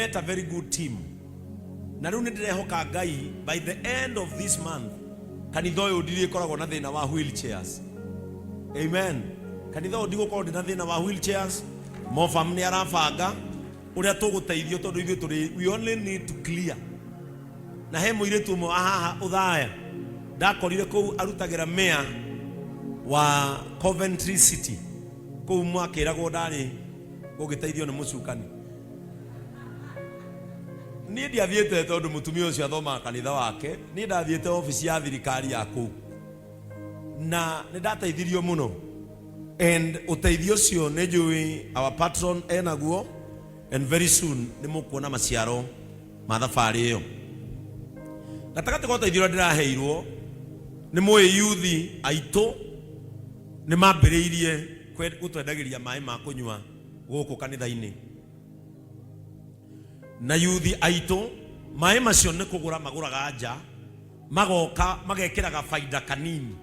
Met a very good team, na rĩu nĩ ndĩrehoka Ngai by the end of this month kanitha ũyũ ndirĩkoragwo na thĩna wa wheelchairs. Amen. Kanitha ũyũ ndigũkorwo ndĩ na thĩna wa wheelchairs. Mofam nĩ arabanga ũrĩa tũgũteithio tondũ ithuĩ tũrĩ, we only need to clear. Na he mũirĩtu ũmwe wa haha ũthaya ndakorire kũu arutagĩra mayor wa Coventry City kũu mwakĩragwo ndarĩ gũgĩteithio nĩ mũcukani. Niĩ ndiathiĩte tondũ mũtumia ũcio athomaga kanitha wake. Niĩ ndathiĩte obici ya thirikari ya kũu na nĩ ndateithirio mũno, and ũteithio ũcio nĩ njũĩ our patron enaguo, and very soon nĩ mũkuona maciaro ma thabarĩ ĩyo. Gatagatĩ ka ũteithio ũrĩa ndĩraheirwo nĩ mũĩ yuthi aitũ nĩ mambĩrĩirie gũtwendagĩria maĩ ma kũnyua gũkũ kanitha-inĩ, na yuthi aitũ maĩ macio nĩ kũgũra magũraga nja, magoka magekĩraga baida kanini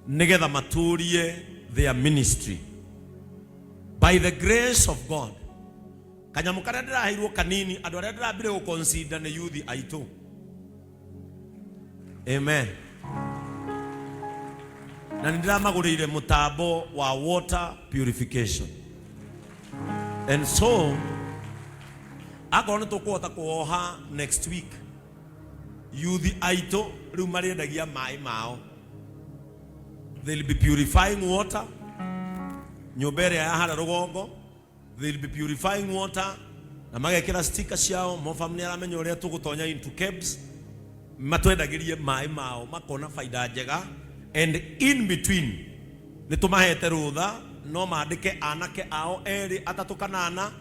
nĩgetha matũrie their ministry. By the grace of God, kanyamũ karĩa ndĩraheirwo kanini, andũ arĩa ndĩrambire gũconsider nĩ yuthi aitũ. Amen. Na nĩ ndĩramagũrĩire mũtambo wa water purification, and so akorwo nĩ tũkũhota kũwoha next week, yuthi aitũ rĩu marĩendagia maĩ mao. They'll be purifying water nyũmba ĩrĩa ya harĩa rũgongo. They'll be purifying water na magekĩra sticker ciao. Mofam nĩ aramenya ũrĩa tũgũtonya into KEBS, matwendagĩrie maĩ mao makona baida njega, and in between nĩ tũmahete rũtha no mandĩke anake ao erĩ, atatũ kana ana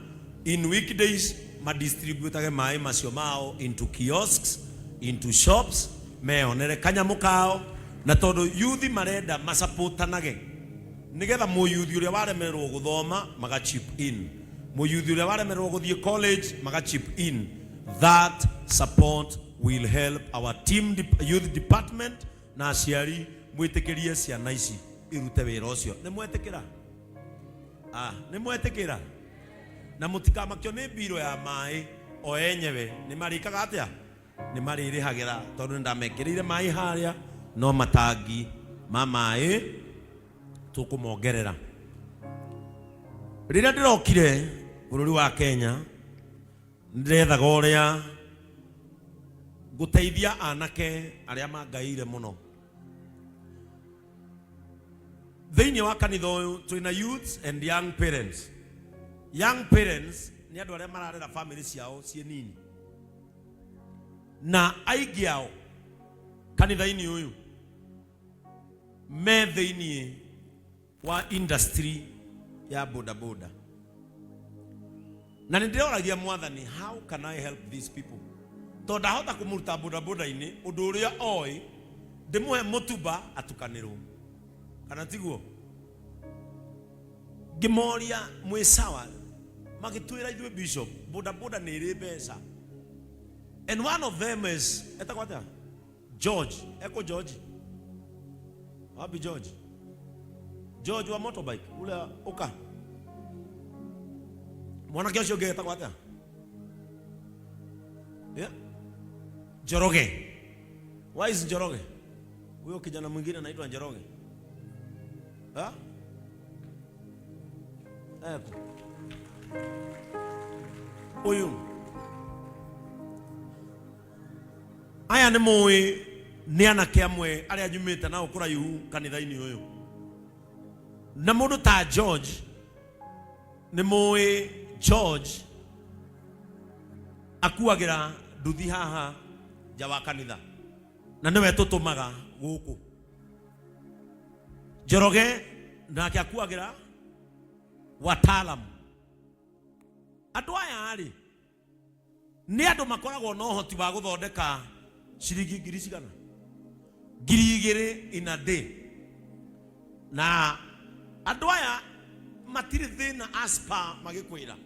in weekdays, madistributage maĩ macio mao into kiosks, into shops, meyonere kanyamũ kao. Na tondũ yuthi marenda masapotanage nigetha mũyuthi ũrĩa waremererwo gũthoma maga chip in, mũyuthi ũrĩa waremererwo gũthiĩ college maga chip in. That support will help our team youth department. Na aciari mwĩtĩkĩrie ciana ici irute wĩra ũcio. Nĩ mwetĩkĩra? Ah, nĩ mwetĩkĩra? Na mũtikamakio nĩ mbiro ya maĩ, o enyewe nĩ marĩkaga atĩa? Nĩ marĩrĩhagĩra tondũ nĩ ndamekĩrĩire maĩ harĩa, no matangi ma maĩ tũkũmongerera. Rĩrĩa ndĩrokire bũrũri wa Kenya, ndĩrethaga ũrĩa ngũteithia anake arĩa mangaĩire mũno. Thĩinĩ wa kanitha ũyũ twĩna youths and young parents. Young parents nĩ andũ arĩa mararera family ciao ciĩ nini, na aingĩ ao kanitha-inĩ ũyũ me thĩinĩ wa industry ya bodaboda. Na nĩ ndĩroragia Mwathani, how can I help these people? Tondũ ndahota kũmũruta bodaboda-inĩ ũndũ ũrĩa oĩ, ndĩmũhe mũtuba atukanĩrwo, kana tiguo? Ngĩmoria, mwĩ sawa? Magĩtwĩra, ithuĩ bishop, bodaboda nĩ ĩrĩ mbeca. And one of them is, etagwo atĩa? George. Eko George wapi? George, George wa motorbike ule uka mwanake ũcio ũngĩ etagwo atĩa? Yeah? Njoroge. Why is Njoroge? Huyo kijana mwingine anaitwa Njoroge. Ha? Eko. Huyu. Aya nĩ mũĩ nĩ anake amwe arĩa nyumĩte nao kũraihu kanitha-inĩ ũyũ. Na mũndũ ta George, nĩ mũĩ George akuagĩra nduthi haha nja wa kanitha, na nĩwe tũtũmaga gũkũ. Njoroge nake akuagĩra wataalamu. Andũ aya rĩ, nĩ andũ makoragwo na ũhoti wa gũthondeka ciringi ngiri cigana? 2000 in a day. Na andũ aya matirĩ thĩna as per magĩkwĩra,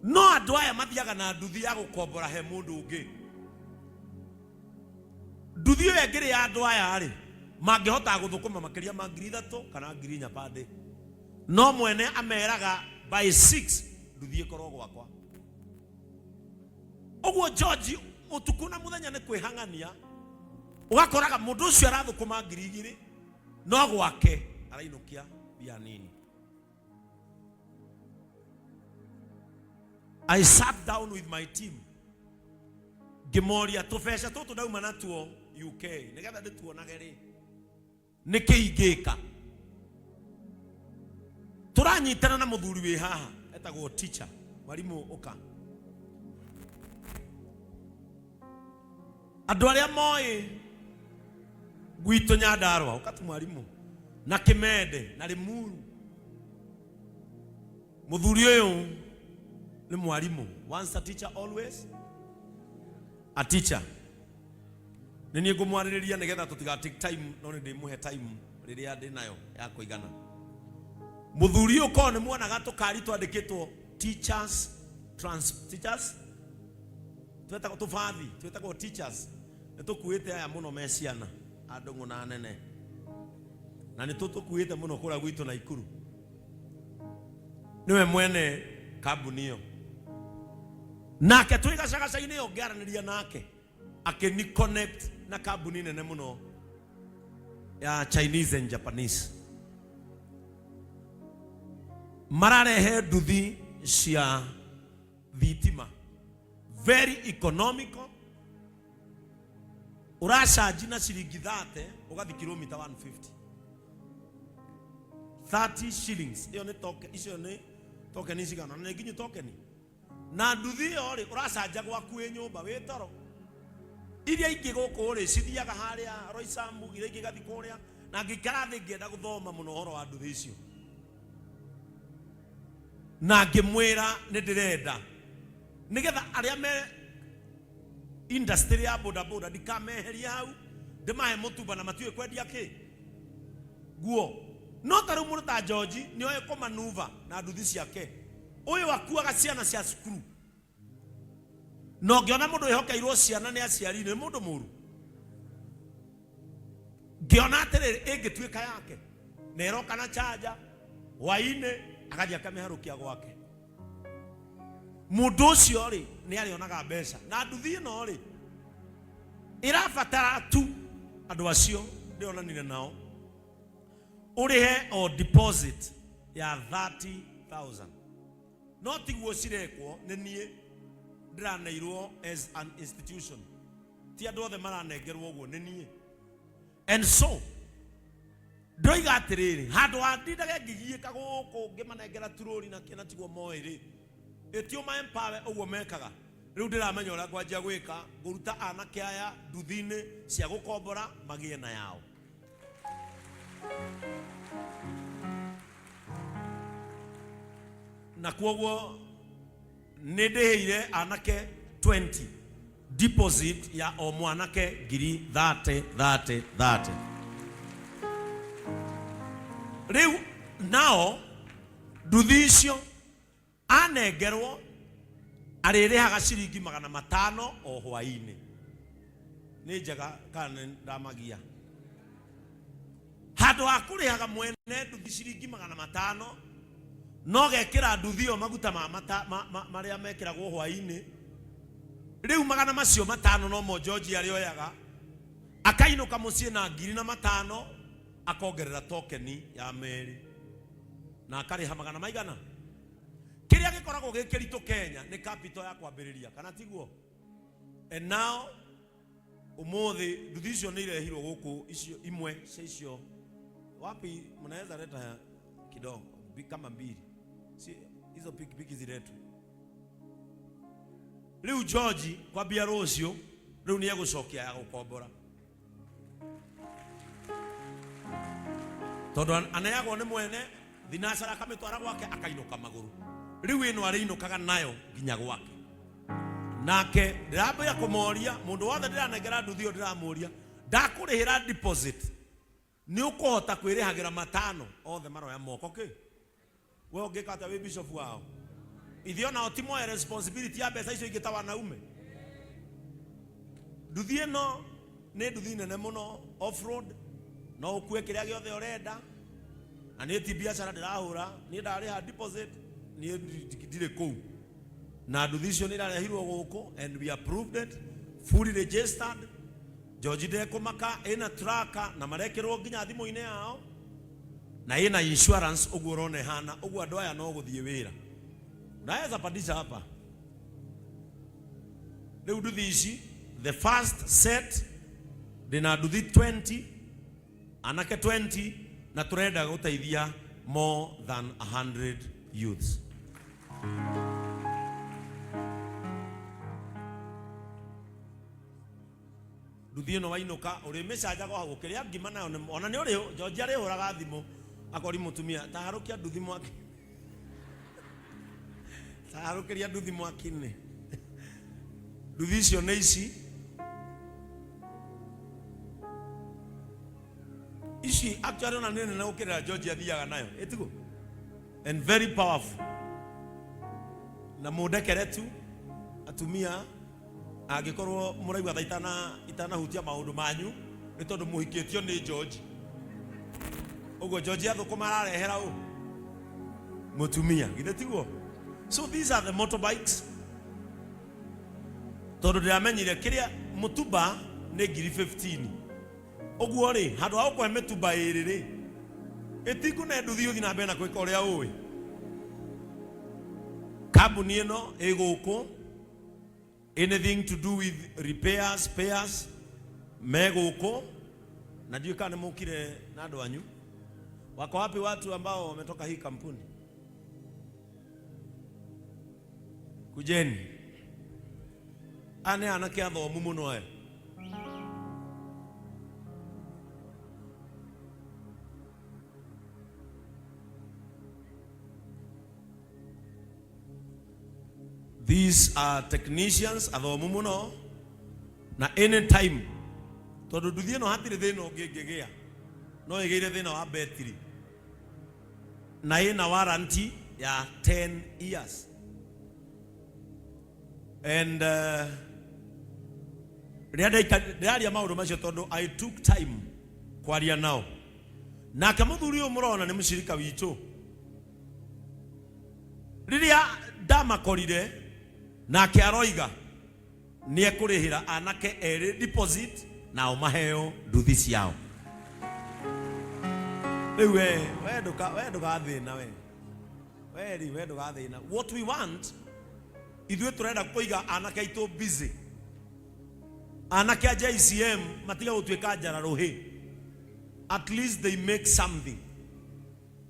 no andũ aya mathiaga na nduthi ya gũkombora he mũndũ ũngĩ. Nduthi ĩyo ĩngĩrĩ ya andũ aya rĩ, mangĩhota gũthũkũma makĩria ma 3000 kana 4000 per day, no mwene ameraga by 6 nduthi ĩkorwo gwakwa. Ũguo George ũtukũ na mũthenya nĩ kwĩhang'ania, ũgakoraga mũndũ ũcio arathũkũma 2000 no gwake arainũkia mbia nini. I sat down with my team ngĩmoria tũbeca tũtũ ndauma natuo UK nĩgetha ndĩtuonage rĩ nĩkĩ ingĩka. Tũranyitana na mũthuri wĩ haha etagwo teacher mwarimũ ũka. Andũ arĩa moĩ gwitũ Nyandarũa ũka tu mwarimũ na Kĩmende na Limuru, mũthuri ũyũ nĩ mwarimũ. Once a teacher, always a teacher. Nĩ niĩ ngũmwarĩrĩria nĩgetha tũtiga take time, no nĩ ndĩmũhe time rĩrĩa ndĩ nayo ya kũigana. Mũthuri ũyũ korwo nĩ muonaga tũkari twandĩkĩtwo teachers trans teachers twetagwo tũbathi twĩtagwo teachers, nĩ tũkuĩte aya mũno me ciana andũ ng'ũ nene, na nĩ tũtũkuĩte mũno kũrĩa gwitũ Naikuru. Nĩwe mwene kambuni ĩyo, nake twĩ gacagaca-inĩ ĩyo ngĩaranĩria nake akĩni connect na kambuni nene mũno ya Chinese and Japanese, mararehe nduthi cia thitima very economical. Ũracanji na ciringi 30 ũgathi kilomita 150, 30 shillings. Ĩyo nĩ token, icio nĩ token cigana? Na nĩ nginyu token. Na nduthi ĩyo rĩ, ũracanja gwaku wĩ nyũmba wĩ toro. Iria ingĩ gũkũ rĩ cithiaga harĩa Roysambu, iria ingĩ igathi kũrĩa. Na ngĩikara thĩ ngĩenda gũthoma mũno ũhoro wa nduthi icio, na ngĩmwĩra nĩ ndĩrenda nĩgetha arĩa me industry ya bodaboda ndikameherie hau, ndĩmahe mũtumba na matiũĩ kwendia kĩ nguo. No ta rĩu mũndũ ta George nĩ oĩ kũmanuva na nduthi ciake. Ũyũ akuaga ciana cia cukuru, na ũngĩona mũndũ wĩhokeirwo ciana nĩ aciari nĩ mũndũ mũru. Ngĩona atĩrĩrĩ, ĩngĩtuĩka yake na ĩroka na chanja hwainĩ, agathiĩ akamĩharũkia gwake, mũndũ ũcio rĩ nĩ arĩonaga mbeca. Na nduthi ĩno rĩ ĩrabatara tu andũ acio ndĩronanire nao ũrĩhe o deposit ya 30,000. No tiguo cirekwo, nĩ niĩ ndĩraneirwo as an institution, ti andũ othe maranengerwo ũguo, nĩ niĩ. And so ndoiga atĩrĩrĩ, handũ ha ndindage ngĩgiĩka gũkũ ngĩmanengera turũri na kĩna tiguo moĩ rĩ, ĩtio ma empower ũguo mekaga. Rĩu ndĩramenya ũrĩa ngwanjia gwĩka, ngũruta anake aya nduthi-inĩ cia gũkombora magĩe na yao. Na kwoguo nĩ ndĩhĩire anake 20 deposit ya o mwanake ngiri 30 30 30. Rĩu nao nduthi icio anengerwo arĩrĩhaga ciringi 500 o hwaĩ-inĩ. Nĩ njega kana nĩ ndamagia? Handũ ha kũrĩhaga mwene nduthi ciringi 500, no gekĩra nduthi ĩyo maguta ma mata, ma, ma, marĩa mekĩragwo hwaĩ-inĩ. Rĩu magana macio matano no mo George arĩoyaga, akainũka mũciĩ na 1005, akongerera tokeni ya merĩ na akarĩha magana maigana. Kĩrĩa gĩkoragwo gĩ kĩritũ Kenya nĩ capital ya kwambĩrĩria, kana tiguo? And now ũmũthĩ nduthi icio nĩ irehirwo gũkũ, icio imwe cia icio wapi, mnaweza leta kidogo kama mbili, si hizo pikipiki ziletwe rĩu. George kwambia rũciũ rĩu nĩ egũcokia ya gũkombora, tondũ aneagwo nĩ mwene thinacara akamĩtwara gwake akainũka magũrũ. Rĩu ĩno arĩinũkaga nayo nginya gwake. Nake ndĩrambia kũmoria mũndũ wothe ndĩranengera nduthi ĩyo, ndĩramũria, ndakũrĩhĩra deposit, nĩ ũkũhota kwĩrĩhagĩra matano? Othe maroya moko. Kĩ we ũngĩka atĩa wĩ bishop wao? Ithuĩ onao ti moe responsibility ya mbeca icio ingĩ ta wanaume. Nduthi ĩno nĩ nduthi nene mũno, off road, no ũkue kĩrĩa gĩothe ũrenda. Na niĩ ti biacara ndĩrahũra, niĩ ndarĩha deposit, niĩ ndirĩ kũu. Na nduthi icio nĩ irarehirwo gũkũ and we approved it, fully registered. George ndekũmaka, ĩna tracker na marekĩrwo nginya thimũ-inĩ yao na ĩna insurance, ũguo ũrona ĩhana ũguo. Andũ aya no gũthiĩ wĩra. Unaweza pandisha hapa rĩu nduthi ici, the first set ndĩna nduthi 20, anake 20, na tũrenda gũteithia more than 100 youths. Nduthi ĩno wainũka ũrĩmĩcanjaga o hau ũkĩrĩa ngima nayo ona nĩ ũrĩ George arĩhũraga thimũ akori mũtumia taharũkia nduthi mwaki, taharũkĩria nduthi mwaki-inĩ. Nduthi icio nĩ ici ici, actually ona nĩ nene gũkĩrĩra George athiaga nayo ĩtiguo, and very powerful. Na mũndekere tu atumia, angĩkorwo mũraigua ta itanahutia maũndũ manyu, nĩ tondũ mũhikĩtio nĩ George. Ũguo George athũkũma ararehera ũ mũtumia, githĩ tiguo? So these are the motorbikes, tondũ ndĩramenyire kĩrĩa mũtumba nĩ ngiri 15 ũguo rĩ, handũ ha gũkũhe mĩtumba ĩrĩ rĩ, ĩtikũne nduthi, ũthi na mbere na gwĩka ũrĩa ũĩ. Kambuni ĩno ĩ gũkũ, anything to do with repairs, spares, me gũkũ. Na ndiũĩ kana nĩ mũkire na andũ anyu. Wako wapi watu ambao wametoka hii kampuni? Kujeni. Aya nĩ anake athomu mũno aya. These are technicians athomu mũno, na anytime, tondũ nduthi ĩno hatirĩ thĩna ũngĩ ĩngĩgĩa, no ĩgĩire thĩna wa betiri, na ĩna warranty ya 10 years. And rĩrĩa ndĩraria maũndũ macio, tondũ I took time kwaria nao, nake mũthuri ũyũ mũrona nĩ mũcirika witũ. Rĩrĩa ndamakorire nake, aroiga nĩ ekũrĩhĩra anake erĩ deposit nao maheo nduthi ciao. Rĩu we ndũgathĩna, we rĩ, we ndũgathĩna. What we want, ithuĩ tũrenda kũiga anake aitũ busy, anake a JCM matige gũtuĩka njararũhĩ. At least they make something.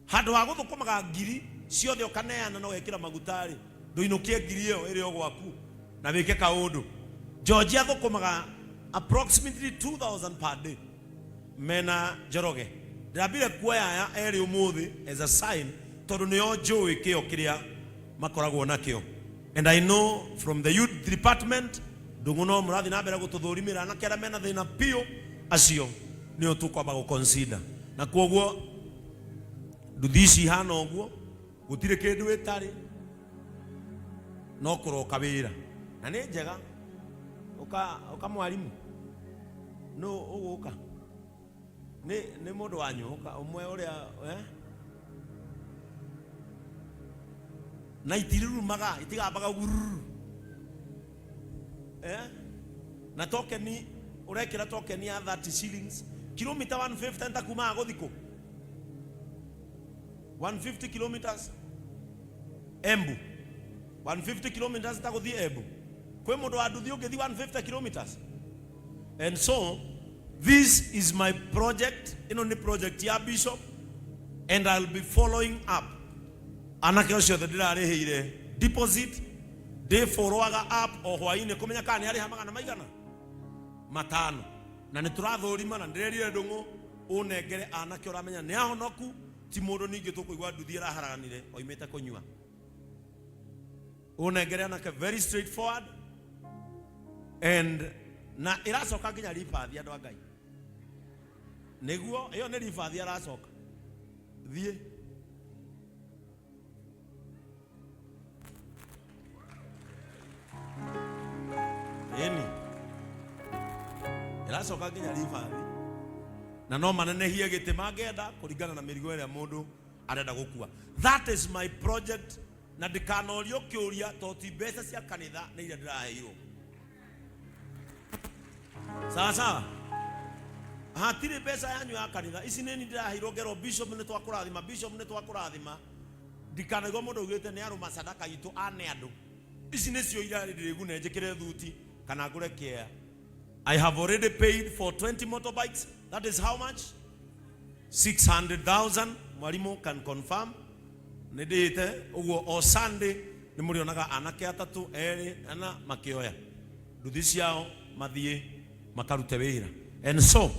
Handũ ha gũthũkũmaga ngiri ciothe ũkaneana na ũgekĩra maguta rĩ, ndũinũkie ngiri ĩyo ĩrĩ o gwaku na wĩke kaũndũ. George athũkũmaga approximately 2000 per day mena Njoroge. Ndĩrambire kuoya aya erĩ ũmũthĩ as a sign, tondũ nĩo njũĩ kĩo kĩrĩa makoragwo nakĩo, and I know from the youth department, ndũng'ũ no mũrathiĩ na mbere gũtũthũrimĩra anake arĩa mena thĩna biũ, acio nĩo tũkwamba gũ-consider. Na kwoguo nduthi ici ihana ũguo, gũtirĩ kĩndũ ĩtarĩ, no kũroka wĩra na nĩ njega. Ũka ũka mwarimu nũ ũgũka nĩ mũndũ wanyu, ũka ũmwe ũrĩa, eh? Na itirurumaga, itigambaga gururu, eh? Na tokeni ũrekĩra tokeni ya 30 shillings, kilomita 150 ntakumaga gũthikũ 150 kilometers Embu, 150 kilometers tagũthiĩ Embu. Kwĩ mũndũ wa nduthi ũngĩthiĩ 150 kilometers? And so this is my project. Ĩno nĩ project ya bishop, and I'll be following up anake ũcio othe ndĩrarĩhĩire deposit. Ndĩ followaga up o hwainĩ kũmenya kana nĩ arĩha magana maigana matano, na nĩ tũrathũrima, na ndĩrerire ndũng'ũ ũnengere anake ũramenya nĩ ahonoku, ti mũndũ ningĩ tũkũigua nduthi ĩraharaganire oimĩte kũnyua. Ũnengere anake very straightforward, and na ĩracoka nginya ribathi, andũ a Ngai, nĩguo ĩyo nĩ ribathi aracoka thiĩ. Ĩni ĩracoka nginya ribathi, na no manenehie gĩtĩ mangĩenda kũringana na mĩrigo ĩrĩa mũndũ arenda gũkua. That is my project. Na ndikanorio kĩũria tondũ ti mbeca cia kanitha, nĩ iria ndĩraheirwo. Sawa sawa, hatirĩ mbeca yanyu ya kanitha, ici nĩ ni ndĩraheirwo ngerwo, "Bishop, nĩ twakũrathima, bishop, nĩ twakũrathima." Ndikanaigua mũndũ augĩte nĩ arũma sadaka itũ ane andũ. Ici nĩcio iria ndĩrĩgune njĩkĩre thuti kana ngũre kĩea. I have already paid for 20 motorbikes. That is how much? 600,000. Mwalimu can confirm. Nĩ ndĩte ũguo. O Sunday nĩ mũrĩonaga anake atatũ, erĩ, ana makĩoya nduthi ciao mathiĩ makarute wĩra. And so